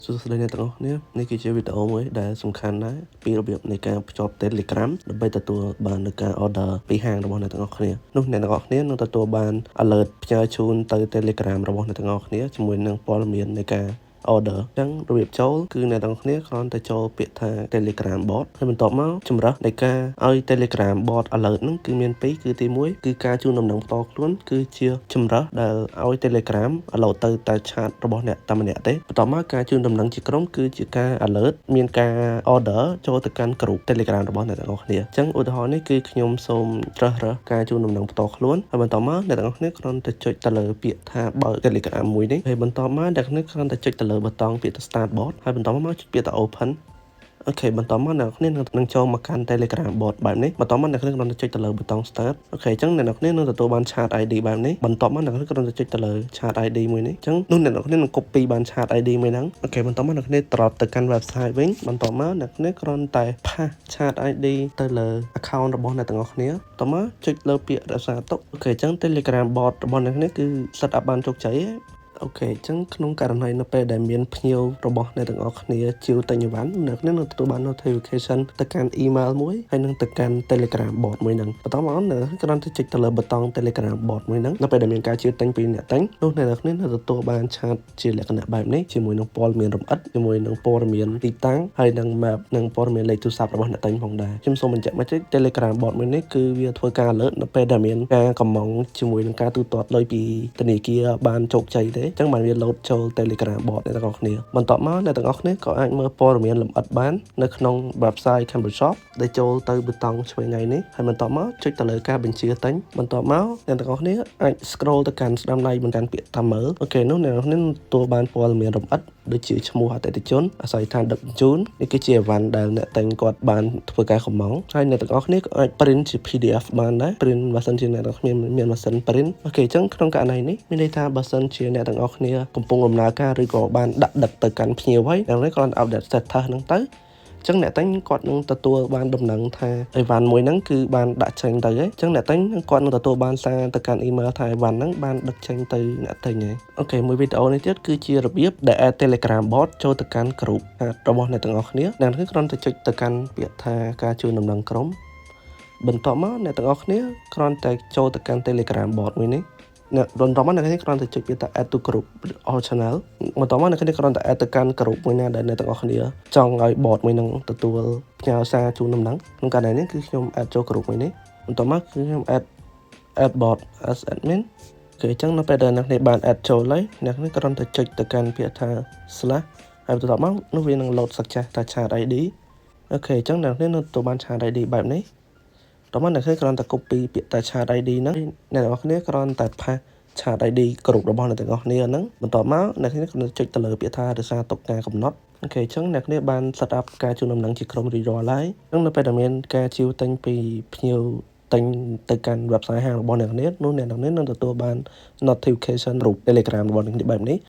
សួស្តីអ្នកទាំងអស់គ្នានេះគឺជាវីដេអូមួយដែលសំខាន់ណាស់ពីរបៀបនៃការភ្ជាប់ Telegram ដើម្បីទទួលបាននូវការ order ពីហាងរបស់អ្នកទាំងអស់គ្នានោះអ្នកទាំងអស់គ្នានឹងទទួលបាន alert ផ្ញើជូនទៅ Telegram របស់អ្នកទាំងអស់គ្នាជាមួយនឹងព័ត៌មាននៃការ order អញ្ចឹងរបៀបចូលគឺអ្នកទាំងអស់គ្នាគ្រាន់តែចូលពាក្យថា Telegram bot ហើយបន្ទាប់មកជំរើសនៃការឲ្យ Telegram bot alert ហ្នឹងគឺមានពីរគឺទី1គឺការជូនដំណឹងផ្ទាល់ខ្លួនគឺជាជំរើសដែលឲ្យ Telegram alert ទៅតែ chat របស់អ្នកតែម្នាក់ទេបន្ទាប់មកការជូនដំណឹងជាក្រុមគឺជាការ alert មានការ order ចូលទៅកាន់ក្រុម Telegram របស់អ្នកទាំងអស់គ្នាអញ្ចឹងឧទាហរណ៍នេះគឺខ្ញុំសូមជ្រើសរើសការជូនដំណឹងផ្ទាល់ខ្លួនហើយបន្ទាប់មកអ្នកទាំងអស់គ្នាគ្រាន់តែចុចទៅលើពាក្យថាបើក Telegram មួយនេះហើយបន្ទាប់មកអ្នកទាំងអស់គ្នាគ្រាន់តែចុចទៅលើប៊ូតុងពាក្យថា start bot ហើយបន្ទាប់មកចុចពាក្យថា open. OK បន្តមកអ្នកគ្នានឹងចូលមកកាន់ Telegram bot បែបនេះបន្តមកអ្នកគ្នាគ្រាន់តែចុចទៅលើប៊ូតុង start. OK អញ្ចឹងអ្នកនរគ្នានឹងទទួលបាន chat ID បែបនេះបន្ទាប់មកអ្នកគ្នាគ្រាន់តែចុចទៅលើ chat ID មួយនេះអញ្ចឹងនោះអ្នកនរគ្នានឹង copy បាន chat ID មួយហ្នឹង OK បន្តមកអ្នកគ្នាត្រឡប់ទៅកាន់ website វិញបន្ទាប់មកអ្នកគ្នាគ្រាន់តែ paste chat ID ទៅលើ account របស់អ្នកទាំងអស់គ្នាបន្ទាប់មកចុចលើពាក្យរក្សាទុក OK អញ្ចឹង Telegram bot របស់អ្នកគ្នាគឺ set up បានជោគជ័យហើយ OK អញ្ចឹងក្នុងករណីនៅពេលដែលមានភ្ញៀវរបស់អ្នកទាំងអស់គ្នាជាវទិញអីវ៉ាន់អ្នកគ្នានឹងទទួលបាន notification ទៅកាន់ email មួយហើយនឹងទៅកាន់ Telegram bot មួយហ្នឹងបន្តមកអ្នកគ្រាន់តែចុចទៅលើប៊ូតុង Telegram bot មួយហ្នឹងនៅពេលដែលមានការជាវទិញពីអ្នកទិញនោះអ្នកគ្នានឹងទទួលបាន chat ជាលក្ខណៈបែបនេះជាមួយនឹងព័ត៌មានលម្អិតជាមួយនឹងព័ត៌មានទីតាំងហើយនិង map និងព័ត៌មានលេខទូរស័ព្ទរបស់អ្នកទិញផងដែរខ្ញុំសូមបញ្ជាក់មកតិច Telegram bot មួយនេះគឺវាធ្វើការ alert នៅពេលដែលមានការកម្មង់ជាមួយនឹងការទូទាត់លុយពីធនាគារបានជោគជ័យទេអញ្ចឹងបានវា load ចូល Telegram bot អ្នកទាំងអស់គ្នាបន្ទាប់មកអ្នកទាំងអស់គ្នាក៏អាចមើលព័ត៌មានលម្អិតបាននៅក្នុង website Cambodia Shop ដែលចូលទៅប៊ូតុងឆ្វេងដៃនេះហើយបន្ទាប់មកចុចទៅលើការបញ្ជាទិញបន្ទាប់មកអ្នកទាំងអស់គ្នាអាច scroll ទៅកាន់ស្ដាំដៃបន្កាន់ពាក្យថាមើល OK នោះអ្នកទាំងអស់គ្នានឹងទទួលបានព័ត៌មានលម្អិតដូចជាឈ្មោះអតិថិជនអាស័យដ្ឋានដឹកជញ្ជូននេះគឺជាអីវ៉ាន់ដែលអ្នកទិញគាត់បានធ្វើការកម្មង់ហើយអ្នកទាំងអស់គ្នាក៏អាច print ជា PDF បានដែរ print បើសិនជាអ្នកទាំងអស់គ្នាមានម៉ាស៊ីន print. OK អញ្ចឹងក្នុងករណីនេះមានន័យថាបើសិនជាអ្នកទាំងអស់គ្នាកំពុងដំណើរការឬក៏បានដាក់ដឹកទៅកាន់ភ្ញៀវហើយអ្នកនេះគ្រាន់តែ update status ហ្នឹងទៅអញ្ចឹងអ្នកទិញគាត់នឹងទទួលបានដំណឹងថាអីវ៉ាន់មួយហ្នឹងគឺបានដាក់ចេញទៅហើយអញ្ចឹងអ្នកទិញគាត់នឹងទទួលបានសារទៅកាន់ email ថាអីវ៉ាន់ហ្នឹងបានដឹកចេញទៅអ្នកទិញហើយ OK មួយវីដេអូនេះទៀតគឺជារបៀបដែល add Telegram bot ចូលទៅកាន់ក្រុមរបស់អ្នកទាំងអស់គ្នាអ្នកទាំងគ្រាន់តែចុចទៅកាន់ពាក្យថាការជូនដំណឹងក្រុមបន្ទាប់មកអ្នកទាំងអស់គ្នាគ្រាន់តែចូលទៅកាន់ Telegram bot មួយនេះអ្នកបន្ទាប់មកអ្នកគ្នាគ្រាន់តែចុចពាក្យថា add to group or channel បន្ទាប់មកអ្នកគ្នាគ្រាន់តែ add ទៅកាន់ group មួយណាដែលអ្នកទាំងអស់គ្នាចង់ឲ្យ bot មួយនឹងទទួលផ្ញើសារជូនដំណឹងក្នុងករណីនេះគឺខ្ញុំ add ចូល group មួយនេះបន្ទាប់មកគឺខ្ញុំ add bot as admin គឺអញ្ចឹងនៅពេលដែលអ្នកគ្នាបាន add ចូលហើយអ្នកគ្នាគ្រាន់តែចុចទៅកាន់ពាក្យថា slash ហើយបន្ទាប់មកនោះវានឹង load suggest ថា chat ID. OK អញ្ចឹងអ្នកគ្នានឹងទទួលបាន chat ID បែបនេះតោះមកអ្នកគ្នាគ្រាន់តែ copy ពាក្យតែ chat ID ហ្នឹងអ្នកទាំងអស់គ្នាគ្រាន់តែ paste chat ID គ្រប់របស់អ្នកទាំងអស់គ្នាហ្នឹងបន្ទាប់មកអ្នកគ្នាគ្រាន់តែចុចទៅលើពាក្យថារក្សាទុកការកំណត់ OK អញ្ចឹងអ្នកគ្នាបាន set up ការជូនដំណឹងជាក្រុមរួចរាល់ហើយអញ្ចឹងនៅពេលដែលមានការជាវទិញពីភ្ញៀវទិញទៅកាន់ website ហាងរបស់អ្នកគ្នានោះអ្នកទាំងនេះនឹងទទួលបាន notification រូប Telegram របស់អ្នកគ្នាបែបនេះ។